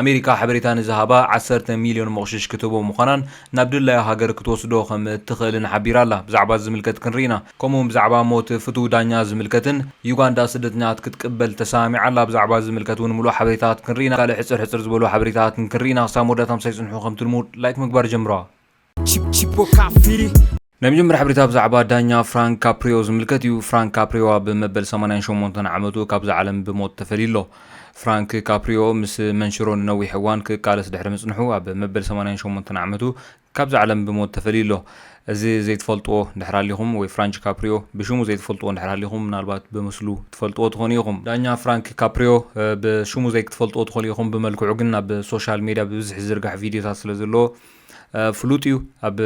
ኣሜሪካ ሓበሬታ ንዝሃባ ዓሰርተ ሚልዮን መቑሽሽ ክትህቦ ምዃናን ናብ ድላያ ሃገር ክትወስዶ ከም እትኽእልን ሓቢራ ኣላ። ብዛዕባ እዚ ዝምልከት ክንርኢ ኢና። ከምኡውን ብዛዕባ ሞት ፍቱው ዳኛ ዝምልከትን ዩጋንዳ ስደተኛታት ክትቅበል ተሰማሚዓ ኣላ። ብዛዕባ እዚ ዝምልከት እውን ምሉእ ሓበሬታታት ክንርኢ ኢና። ካልእ ሕጽር ሕጽር ዝበሉ ሓበሬታታት ክንርኢ ኢና። ክሳብ መወዳእታ ምሳይ ጽንሑ። ከምቲ ልሙድ ላይክ ምግባር ጀምረዋ። ናይ መጀመርያ ሓበሬታ ብዛዕባ ዳኛ ፍራንክ ካፕሪዮ ዝምልከት እዩ። ፍራንክ ካፕሪዮ ኣብ መበል ሰማንያን ሸሞንተን ዓመቱ ካብዛ ዓለም ብሞት ተፈልዩ ኣሎ። ፍራንክ ካፕሪዮ ምስ መንሽሮ ንነዊሕ እዋን ክቃለስ ድሕሪ ምጽንሑ ኣብ መበል ሰማንያን ሸሞንተን ዓመቱ ካብዛ ዓለም ብሞት ተፈልዩ ኣሎ። እዚ ዘይትፈልጥዎ እንድሕር ሃሊኹም ወይ ፍራንች ካፕሪዮ ብሽሙ ዘይትፈልጥዎ እንድሕር ሃሊኹም ምናልባት ብምስሉ ትፈልጥዎ ትኾኑ ኢኹም። ዳኛ ፍራንክ ካፕሪዮ ብሽሙ ዘይክትፈልጥዎ ትኾኑ ኢኹም። ብመልክዑ ግን ኣብ ሶሻል ሜድያ ብብዝሒ ዝዝርጋሕ ቪድዮታት ስለ ዘለዎ ፍሉጥ እዩ። ኣብ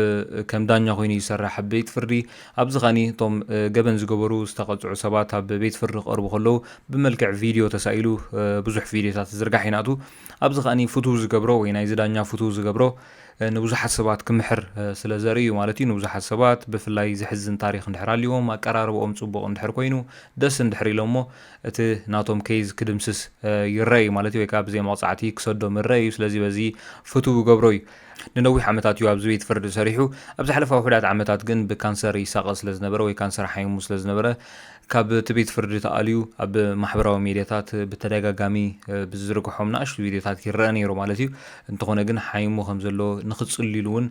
ከም ዳኛ ኮይኑ ይሰርሕ ኣብ ቤት ፍርዲ። ኣብዚ ኸኒ እቶም ገበን ዝገበሩ ዝተቐፅዑ ሰባት ኣብ ቤት ፍርዲ ክቐርቡ ከለዉ ብመልክዕ ቪድዮ ተሳኢሉ ብዙሕ ቪድዮታት ዝዝርጋሕ ይናቱ። ኣብዚ ኸኒ ፍቱው ዝገብሮ ወይ ናይዚ ዳኛ ፍቱው ዝገብሮ ንብዙሓት ሰባት ክምሕር ስለ ዘርኢ እዩ ማለት እዩ። ንብዙሓት ሰባት ብፍላይ ዘሕዝን ታሪኽ እንድሕር ኣልዎም ኣቀራርባኦም ፅቡቕ እንድሕር ኮይኑ ደስ እንድሕር ኢሎሞ እቲ ናቶም ኬዝ ክድምስስ ይረአ እዩ ማለት እዩ። ወይ ከዓ ብዘይ መቕፃዕቲ ክሰዶም ይረአ እዩ። ስለዚ በዚ ፍቱው ይገብሮ እዩ። ንነዊሕ ዓመታት እዩ ኣብዚ ቤት ፍርዲ ሰሪሑ። ኣብ ዝሓለፋ ውሑዳት ዓመታት ግን ብካንሰር ይሳቐ ስለ ዝነበረ ወይ ካንሰር ሓይሙ ስለ ዝነበረ ካብ እቲ ቤት ፍርዲ ተኣልዩ ኣብ ማሕበራዊ ሜድያታት ብተደጋጋሚ ብዝዝርግሖም ንኣሽቱ ቪድዮታት ይረአ ነይሩ ማለት እዩ። እንተኾነ ግን ሓይሙ ከም ዘሎ ንኽጽልይሉ እውን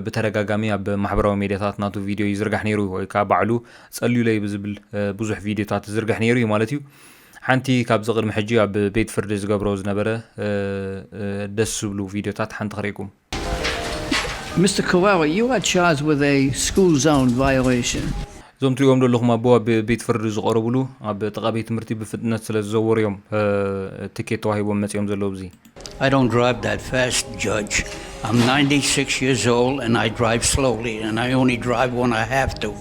ብተደጋጋሚ ኣብ ማሕበራዊ ሜድያታት ናቱ ቪድዮ ይዝርጋሕ ነይሩ ወይ ከዓ ባዕሉ ጸልዩለይ ብዝብል ብዙሕ ቪድዮታት ዝዝርጋሕ ነይሩ እዩ ማለት እዩ። ሓንቲ ካብዚ ቅድሚ ሕጂ ኣብ ቤት ፍርዲ ዝገብሮ ዝነበረ ደስ ዝብሉ ቪድዮታት ሓንቲ ክርእየኩም። Mister Carrera, you are charged with a school zone violation. እዞም ትሪኦም ዘለኹም ኣቦ ኣብ ቤት ፍርዲ ዝቐረብሉ ኣብ ጥቓ ቤት ትምህርቲ ብፍጥነት ስለ ዝዘወሩ እዮም ትኬት ተዋሂቦም መፂኦም ዘለዉ። እዚ I don't drive that fast, Judge. I'm ninety-six years old and I drive slowly and I only drive when I have to.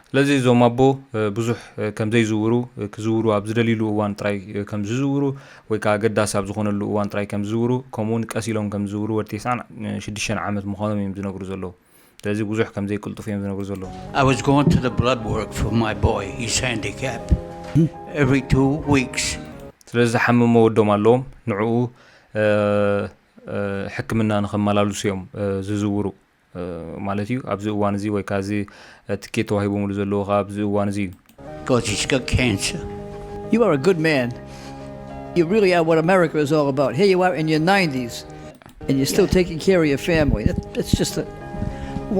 ስለዚ እዞም ኣቦ ብዙሕ ከም ዘይዝውሩ፣ ክዝውሩ ኣብ ዝደልይሉ እዋን ጥራይ ከም ዝዝውሩ ወይ ከዓ ኣገዳሲ ኣብ ዝኾነሉ እዋን ጥራይ ከም ዝዝውሩ፣ ከምኡ እውን ቀስ ኢሎም ከም ዝዝውሩ ወዲ ተስዓን ሽዱሽተን ዓመት ምዃኖም እዮም ዝነግሩ ዘለዉ። ስለዚ ብዙሕ ከም ዘይቅልጥፉ እዮም ዝነግሩ ዘለዉ። I was going to the blood work for my boy. He's handicapped. Every two weeks. ስለዚ ዝሓመሞ ወዶም ኣለዎም። ንዕኡ ሕክምና ንኸመላልሱ እዮም ዝዝውሩ ማለት እዩ። ኣብዚ እዋን እዚ ወይ ከዓ እዚ ትኬት ተዋሂቦምሉ ዘለዉ ከዓ ኣብዚ እዋን እዚ እዩ። Because he's got cancer. You are a good man. You really are what America is all about. Here you are in your nineties and you're still taking care of your family. That, that's just a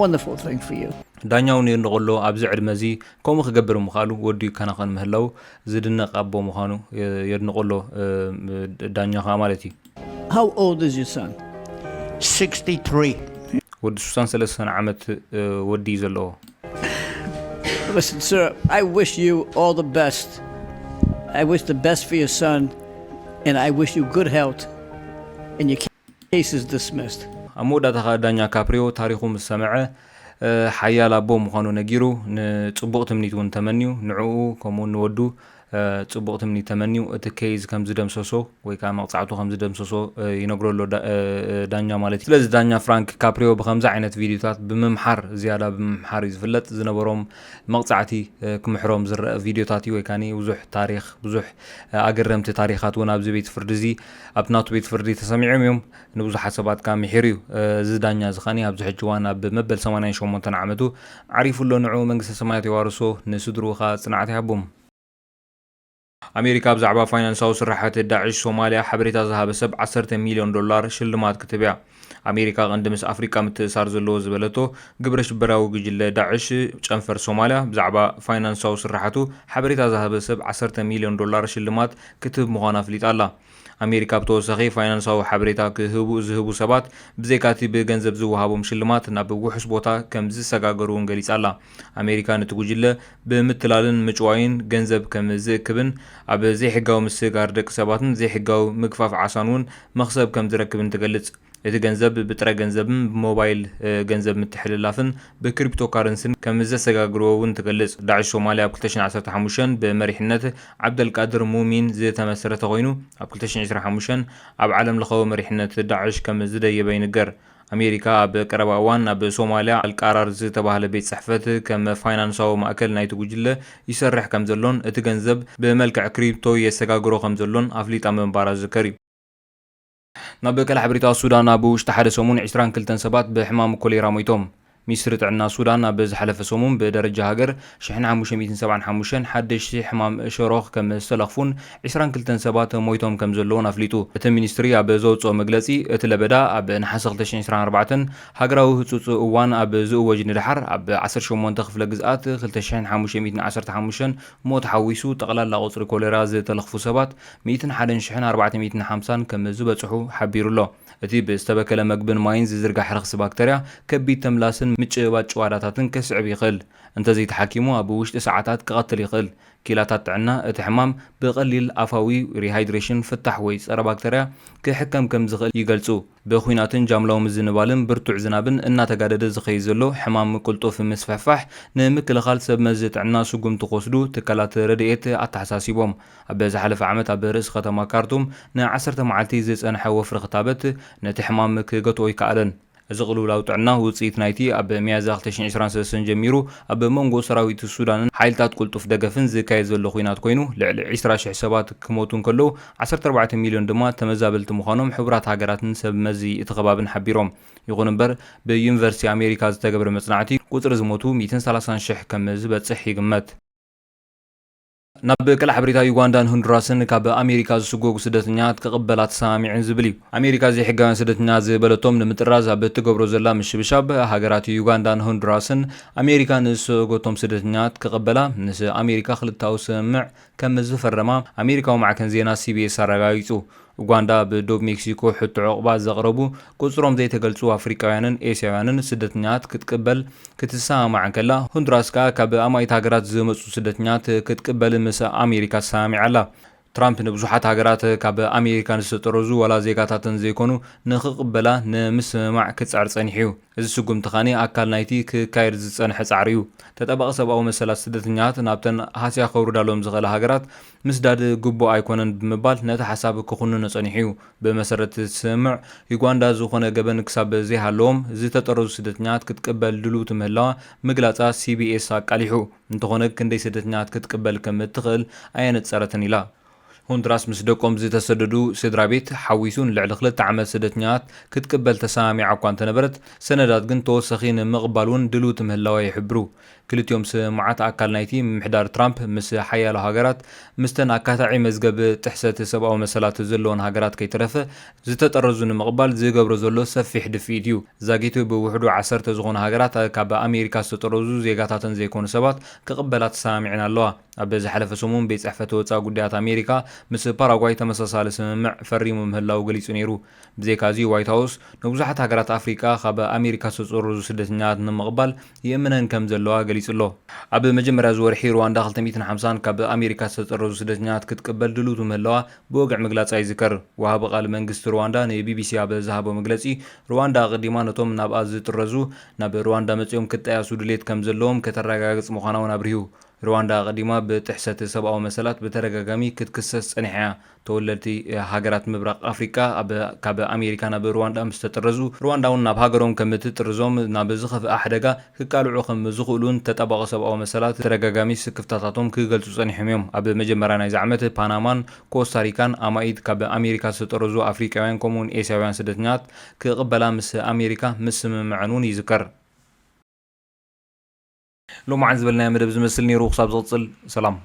wonderful thing for you. ዳኛውን የድንቆ ኣሎ ኣብዚ ዕድመ እዚ ከምኡ ክገብር ምኽኣሉ ወዱ ይከናኸን ምህላው ዝድነቕ ኣቦ ምዃኑ የድንቆ ኣሎ ዳኛ ከዓ ማለት እዩ። How old is your son? sixty-three. ወዲ ሱሳን ሰለስተን ዓመት ወዲ እዩ ዘለዎ። Listen, sir, I wish you all the best. I wish the best for your son, and I wish you good health, and your case is dismissed. ኣብ መወዳእታ ኸኣ ዳኛ ካፕሪዮ ታሪኹ ምስ ሰምዐ ሓያል ኣቦ ምዃኑ ነጊሩ ንጽቡቕ ትምኒት እውን ተመንዩ ንዕኡ ከምኡ ንወዱ ጽቡቕ ትምኒት ተመንዩ እቲ ኬዝ ከም ዝደምሰሶ ወይ ከዓ መቕጻዕቱ ከም ዝደምሰሶ ይነግሮ ኣሎ ዳኛ ማለት እዩ። ስለዚ ዳኛ ፍራንክ ካፕሪዮ ብከምዚ ዓይነት ቪድዮታት ብምምሓር ዝያዳ ብምምሓር እዩ ዝፍለጥ። ዝነበሮም መቕጻዕቲ ክምሕሮም ዝረአ ቪድዮታት እዩ ወይ ከዓ ብዙሕ ታሪኽ ብዙሕ ኣገረምቲ ታሪኻት እውን ኣብዚ ቤት ፍርዲ እዚ ኣብቲ ናቱ ቤት ፍርዲ ተሰሚዖም እዮም። ንብዙሓት ሰባት ከዓ ምሒሩ እዩ። እዚ ዳኛ እዚ ከዓ ኣብዚ ሕጂ እዋን ኣብ መበል ሰማንያን ሸሞንተን ዓመቱ ዓሪፉ ኣሎ። ንዑ መንግስተ ሰማያት የዋርሶ፣ ንስድርኡ ከዓ ጽንዓት ይሃቦም። ኣሜሪካ ብዛዕባ ፋይናንሳዊ ስርሓት ዳዕሽ ሶማልያ ሓበሬታ ዝሃበ ሰብ ዓሰርተ ሚልዮን ዶላር ሽልማት ክትህብ እያ። ኣሜሪካ ቀንዲ ምስ ኣፍሪቃ ምትእሳር ዘለዎ ዝበለቶ ግብረ ሽበራዊ ጉጅለ ዳዕሽ ጨንፈር ሶማልያ ብዛዕባ ፋይናንሳዊ ስርሓቱ ሓበሬታ ዝሃበ ሰብ ዓሰርተ ሚልዮን ዶላር ሽልማት ክትህብ ምዃና ኣፍሊጣ ኣላ። ኣሜሪካ ብተወሳኺ ፋይናንሳዊ ሓበሬታ ክህቡ ዝህቡ ሰባት ብዘይካቲ ብገንዘብ ዝወሃቦም ሽልማት ናብ ውሑስ ቦታ ከም ዝሰጋገሩ እውን ገሊጻ ኣላ። ኣሜሪካ ነቲ ጉጅለ ብምትላልን ምጭዋይን ገንዘብ ከም ዝእክብን ኣብ ዘይሕጋዊ ምስግጋር ደቂ ሰባትን ዘይሕጋዊ ምግፋፍ ዓሳን እውን መኽሰብ ከም ዝረክብን ትገልጽ። እቲ ገንዘብ ብጥረ ገንዘብን ብሞባይል ገንዘብ ምትሕልላፍን ብክሪፕቶካረንስን ከም ዘሰጋግርዎ እውን ትገልጽ። ዳዕሽ ሶማልያ ኣብ ክልተ ሽሕን ዓሰርተ ሓሙሽተን ብመሪሕነት ዓብደልቃድር ሙሚን ዝተመስረተ ኮይኑ ኣብ ክልተ ሽሕን ዕስራን ሓሙሽተን ኣብ ዓለም ለኻዊ መሪሕነት ዳዕሽ ከም ዝደየበ ይንገር። ኣሜሪካ ኣብ ቀረባ እዋን ናብ ሶማልያ ኣልቃራር ዝተባህለ ቤት ጽሕፈት ከም ፋይናንሳዊ ማእከል ናይቲ ጉጅለ ይሰርሕ ከም ዘሎን እቲ ገንዘብ ብመልክዕ ክሪፕቶ የሰጋግሮ ከም ዘሎን ኣፍሊጣ ምንባራ ዝዝከር እዩ። ናብ ካልእ ሓበሬታ። ሱዳን ኣብ ውሽጢ ሓደ ሰሙን ዕስራን ክልተን ሰባት ብሕማም ኮሌራ ሞይቶም። ሚኒስትሪ ጥዕና ሱዳን ኣብ ዝሓለፈ ሰሙን ብደረጃ ሃገር ሽሕን ሓሙሽተ ሚእትን ሰብዓን ሓሙሽተን ሓደሽቲ ሕማም ሸሮኽ ከም ዝተለኽፉን ዕስራን ክልተን ሰባት ሞይቶም ከም ዘለውን ኣፍሊጡ። እቲ ሚኒስትሪ ኣብ ዘውፅኦ መግለፂ፣ እቲ ለበዳ ኣብ ነሓሰ ክልተ ሽሕን ዕስራን ኣርባዕተን ሃገራዊ ህፁፅ እዋን ኣብ ዝእወጅ ንደሓር ኣብ ዓሰርተ ሸሞንተ ክፍለ ግዝኣት ክልተ ሽሕን ሓሙሽተ ሚእትን ዓሰርተ ሓሙሽተን ሞት ሓዊሱ ጠቕላላ ቁፅሪ ኮሌራ ዝተለኽፉ ሰባት ሚእትን ሓደን ሽሕን ኣርባዕተ ሚእትን ሓምሳን ከም ዝበፅሑ ሓቢሩ ኣሎ። እቲ ብዝተበከለ መግብን ማይን ዝዝርጋሕ ረኽሲ ባክተርያ ከቢድ ተምላስን ምጭባጭ ጭዋዳታትን ከስዕብ ይኽእል። እንተዘይተሓኪሙ ኣብ ውሽጢ ሰዓታት ክቐትል ይኽእል። ኪላታት ጥዕና እቲ ሕማም ብቐሊል ኣፋዊ ሪሃይድሬሽን ፍታሕ ወይ ጸረ ባክተርያ ክሕከም ከም ዝኽእል ይገልጹ። ብኹናትን ጃምላዊ ምዝንባልን ብርቱዕ ዝናብን እናተጋደደ ዝኸይድ ዘሎ ሕማም ቅልጡፍ ምስፍሕፋሕ ንምክልኻል ሰብ መዚ ጥዕና ስጉምቲ ክወስዱ ትካላት ረድኤት ኣተሓሳሲቦም። ኣብ ዝሓለፈ ዓመት ኣብ ርእሲ ከተማ ካርቱም ንዓሰርተ መዓልቲ ዝጸንሐ ወፍሪ ክታበት ነቲ ሕማም ክገትኦ ኣይከኣለን። እዚ ቅልውላው ጥዕና ውጽኢት ናይቲ ኣብ ሚያዝያ ክልተ ሽሕን ዕስራን ሰለስተን ጀሚሩ ኣብ መንጎ ሰራዊት ሱዳንን ሓይልታት ቅልጡፍ ደገፍን ዝካየድ ዘሎ ኹናት ኮይኑ፣ ልዕሊ ዕስራ ሽሕ ሰባት ክሞቱ እንከለዉ፣ ዓሰርተ ኣርባዕተ ሚልዮን ድማ ተመዛበልቲ ምዃኖም ሕቡራት ሃገራትን ሰብ መዚ እቲ ከባብን ሓቢሮም። ይኹን እምበር፣ ብዩኒቨርሲቲ ኣሜሪካ ዝተገብረ መጽናዕቲ፣ ቁጽሪ ዝሞቱ ሚእትን ሰላሳን ሽሕ ከም ዝበጽሕ ይግመት። ናብ ካልእ ሓበሬታ። ዩጋንዳን ሆንዱራስን ካብ ኣሜሪካ ዝስጎጉ ስደተኛታት ክቕበላ ተሰማሚዐን ዝብል እዩ። ኣሜሪካ ዘይሕጋውያን ስደተኛታት ዝበለቶም ንምጥራዝ ኣብ እትገብሮ ዘላ ምሽብሻብ፣ ሃገራት ዩጋንዳን ሆንዱራስን ኣሜሪካ ንዝሰጎቶም ስደተኛታት ክቕበላ ምስ ኣሜሪካ ክልታዊ ስምምዕ ከም ዝፈረማ ኣሜሪካዊ ማዕከን ዜና ሲቢኤስ ኣረጋጊጹ። ኡጋንዳ ኣብ ዶብ ሜክሲኮ ሕቶ ዕቑባ ዘቕረቡ ቁጽሮም ዘይተገልጹ ኣፍሪቃውያንን ኤስያውያንን ስደተኛታት ክትቅበል ክትሰማማዕ እንከላ፣ ሆንዱራስ ከኣ ካብ ኣማኢት ሃገራት ዝመጹ ስደተኛታት ክትቅበል ምስ ኣሜሪካ ተሰማሚዓ ኣላ። ትራምፕ ንብዙሓት ሃገራት ካብ ኣሜሪካ ንዝተጠረዙ ዋላ ዜጋታተን ዘይኮኑ ንኽቕበላ ንምስምማዕ ክጽዕር ጸኒሑ እዩ። እዚ ስጉምቲ ኸኣ ኣካል ናይቲ ክካየድ ዝጸንሐ ጻዕሪ እዩ። ተጣባቒ ሰብኣዊ መሰላት ስደተኛታት ናብተን ሃስያ ከውርዳሎም ዝኽእላ ሃገራት ምስዳድ ግቡእ ኣይኮነን ብምባል ነቲ ሓሳብ ክኹንኖ ጸኒሑ እዩ። ብመሰረት እቲ ስምምዕ፣ ዩጋንዳ ዝኾነ ገበን ክሳብ ዘይሃለዎም ዝተጠረዙ ስደተኛታት ክትቅበል ድልውቲ ምህላዋ ምግላጻ ሲቢኤስ ኣቃሊሑ። እንተኾነ፣ ክንደይ ስደተኛታት ክትቅበል ከም እትኽእል ኣየነጸረትን ኢላ። ሆንዱራስ ምስ ደቆም ዝተሰደዱ ስድራ ቤት ሓዊሱ ንልዕሊ ክልተ ዓመት ስደተኛታት ክትቅበል ተሰማሚዓ እኳ እንተነበረት፣ ሰነዳት ግን ተወሰኺ ንምቕባል እውን ድልውቲ ምህላዋ ይሕብሩ። ክልቲኦም ስምምዓት ኣካል ናይቲ ምምሕዳር ትራምፕ ምስ ሓያሎ ሃገራት፣ ምስተን ኣካታዒ መዝገብ ጥሕሰት ሰብኣዊ መሰላት ዘለወን ሃገራት ከይተረፈ ዝተጠረዙ ንምቕባል ዝገብሮ ዘሎ ሰፊሕ ድፍኢት እዩ። ዛጊት ብውሕዱ ዓሰርተ ዝኾኑ ሃገራት ካብ ኣሜሪካ ዝተጠረዙ ዜጋታተን ዘይኮኑ ሰባት ክቕበላ ተሰማሚዐን ኣለዋ። ኣብ ዝሓለፈ ሰሙን ቤት ጽሕፈት ወጻኢ ጉዳያት ኣሜሪካ ምስ ፓራጓይ ተመሳሳሊ ስምምዕ ፈሪሙ ምህላዉ ገሊጹ ነይሩ። ብዘይካዚ ዋይት ሃውስ ንብዙሓት ሃገራት ኣፍሪቃ ካብ ኣሜሪካ ዝተጸረዙ ስደተኛታት ንምቕባል ይእምነን ከም ዘለዋ ገሊጹ ኣሎ። ኣብ መጀመርያ እዚ ወርሒ ሩዋንዳ ክልተ ሚእትን ሓምሳን ካብ ኣሜሪካ ዝተጸረዙ ስደተኛታት ክትቅበል ድልውቲ ምህላዋ ብወግዒ ምግላጻ ይዝከር። ወሃቢ ቃል መንግስቲ ሩዋንዳ ንቢቢሲ ኣብ ዝሃቦ መግለጺ፣ ሩዋንዳ ኣቐዲማ ነቶም ናብኣ ዝጥረዙ ናብ ሩዋንዳ መጺኦም ክጣየሱ ድሌት ከም ዘለዎም ከተረጋግጽ ምዃና እውን ኣብሪሁ። ሩዋንዳ ኣቐዲማ ብጥሕሰት ሰብኣዊ መሰላት ብተደጋጋሚ ክትክሰስ ጸኒሓ እያ። ተወለድቲ ሃገራት ምብራቕ ኣፍሪቃ ኣብ፣ ካብ ኣሜሪካ ናብ ሩዋንዳ ምስ ተጥረዙ፣ ሩዋንዳ እውን ናብ ሃገሮም ከም እትጥርዞም ናብ ዝኸፍኣ ሓደጋ ክቃልዑ ከም ዝኽእሉን ተጣባቒ ሰብኣዊ መሰላት ተደጋጋሚ ስክፍታታቶም ክገልጹ ጸኒሖም እዮም። ኣብ መጀመርያ ናይዚ ዓመት ፓናማን ኮስታሪካን ኣማኢት ካብ ኣሜሪካ ዝተጠረዙ ኣፍሪቃውያን ከምኡውን ኤስያውያን ስደተኛታት ክቕበላ ምስ ኣሜሪካ ምስምምዐን እውን ይዝከር። ሎማዓን ዝበልናዮ መደብ ዝመስል ነይሩ። ክሳብ ዝቕጽል ሰላም።